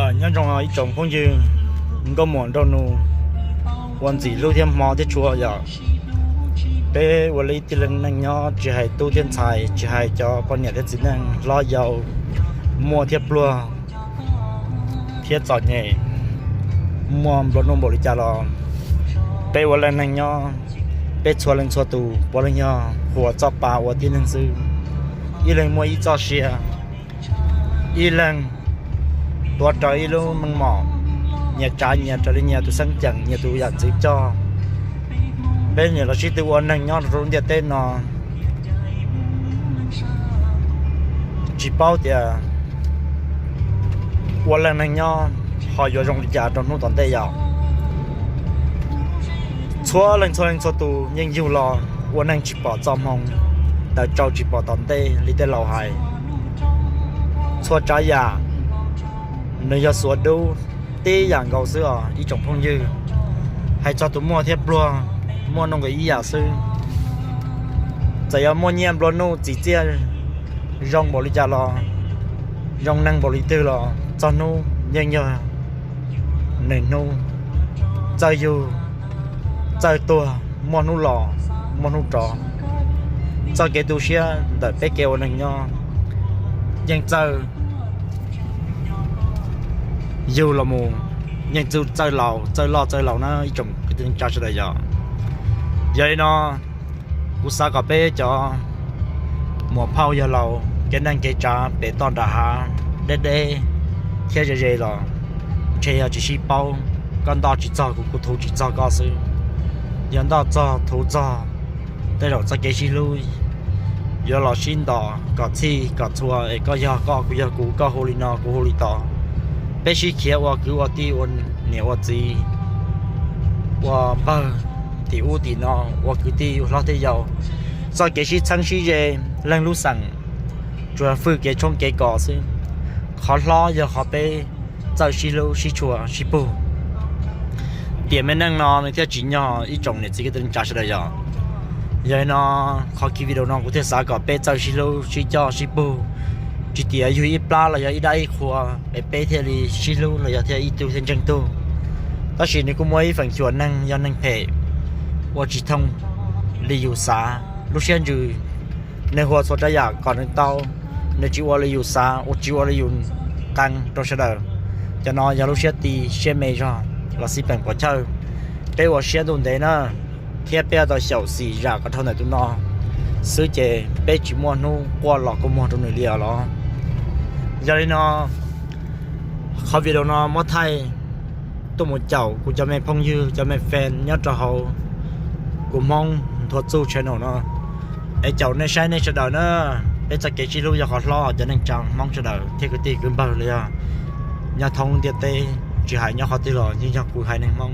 Nyob zoo ib tsoom phooj ywg nkauj muam nraug nus uas ntxim hlub thiab hmov thiab tshua yom. Peb ua li ib tug neeg nyob tsis hais tub thiab ntxhais, tsis hais cov poj niam thiab txiv neej, hlob yau, muaj thiab pluag, thiab txom nyem, muaj nplua nuj npaum li cas los peb ua leej neeg nyob, peb txhua leej txhua tus puav leej yog huas txoj pa ua tib neeg xwb. Ib leeg muaj ib txoj sia, ib leeg tuav rawv ib lub meej mom, nyias tsav nyias raws li nyias tus xeeb ceem, nyias tus yam ntxwv coj. Peb nyias los sib tw ua neeg nyob rau lub ntiaj teb no, tsis paub tias ua leej neeg nyob ho yuav zoo li cas rau hnub tom ntej yom. Txhua leej txhua leej txhua tus yeej yug los ua neeg tsis pom txoj hmoo, tawm tsau tsis pom tom ntej li tej laus hais. Txhua tsav yam nws yog xuav dub tib yam nkaus xwb os ib tsoom phooj ywg. Hais txog tus muaj thiab pluag, muaj nuj nqis ib yam xwb. Txawm yog muaj nyiaj nplua nuj txim txiaj zoo npaum li cas los, zoo neeg npaum li twg los txog hnub yeej yog nws hnub. Txawj yug, txawj tuag, muaj hnub los, muaj hnub rov. Txoj kev tu siab ntawm peb kev ua neeg nyob yeej txawj yug los mus, yeej txawj laus, txawj loj txawj laus na ib tsoom kwv tij neej tsa sawv daws yom. Yog li no, kuv xav kom peb cov muam phauj yawg laus kev neej kev tsav pem toj nram hav deb deb thiab ze ze los ntshe yog tsis sib paub, koj ntoj tsis txog kuv, kuv thuv tsis txog koj xwb. Yog ntoj txog thuv txog, tej zaum txoj kev sib hlub yuav los sib ntos kom txhij kom txhua es koj yog koj, kuv yog kuv, koj hu li no kuv hu li tod. Peb sib khiav ua kwv ua tij, ua niam ua txiv, ua npawg tim ub tim no, ua kwv tij hlob thiab yau. Txoj kev sib txheeb sib ze, leej lub xeem tsuas fwj kev tshoob kev kos xwb. Qhov hlob yog qhov peb txawj sib hlub sib tshua sib pug, tiam me neej no nws thiaj tsim nyog ib tsoom niam txiv kwv tij neej tsa sawv daws yom. Yog li no, qhov video no kuv thiaj xav kom peb txawj sib hlub sib coj sib pug, tsis tias yug ib plab los yog ib dab ib qhua es peb thiaj li sib hlub los yog thiaj ib tug thiaj ntseeg tug. Tab sis nws kuj muaj ib feem xyuam neeg yog neeg phem, ua tsis thooj li yus xav. Lub siab ntsws, nws ua txhua tsav yam kom nws tau, nws tsis ua li yus xav, ua tsis ua li yus qee rau sawv daws. Cov no yog lub siab ti siab me zog los xij peem pov chawj. Peb ua siab ntuj ntev na, thiab peb yuav tau xyaum xim zam kom dhau ntawm tus no xwb ces peb tsis muaj hnub quaj los kua muag rau nws li os los. Yog li no, qhov video no muab thaij tuaj mus caum kuv cov me phooj ywg, cov me fan nyob rau hauv kuv Hmoob Nthua Txuj channel no, es caum nej saib nej sawv daws na. Peb txoj kev sib hlub yog qhov hlob, cov neej tsa Hmoob sawv daws thiab kwv tij kwv npawg los yog nyob thoob ntiaj teb, tsis hais nyob qhov twg los yeej yog kuv haiv neeg Hmoob.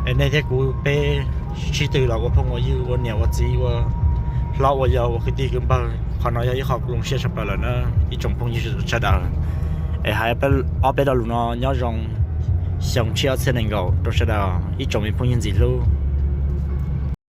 Es nej thiab kuv peb sib tw los ua phooj ua ywg, ua niam ua txiv, ua hlob ua yau, ua kwv tij kwv npawg, qhov no yog ib qho kuv zoo siab tshaj plaws lawm na ib tsoom phooj ywg sawv daws. Es hais ob peb lo lus no, nyob zoo xyoo tshiab ob txhiab nees nkaum rau sawv daws ib tsoom me phooj ywg ntxim hlub.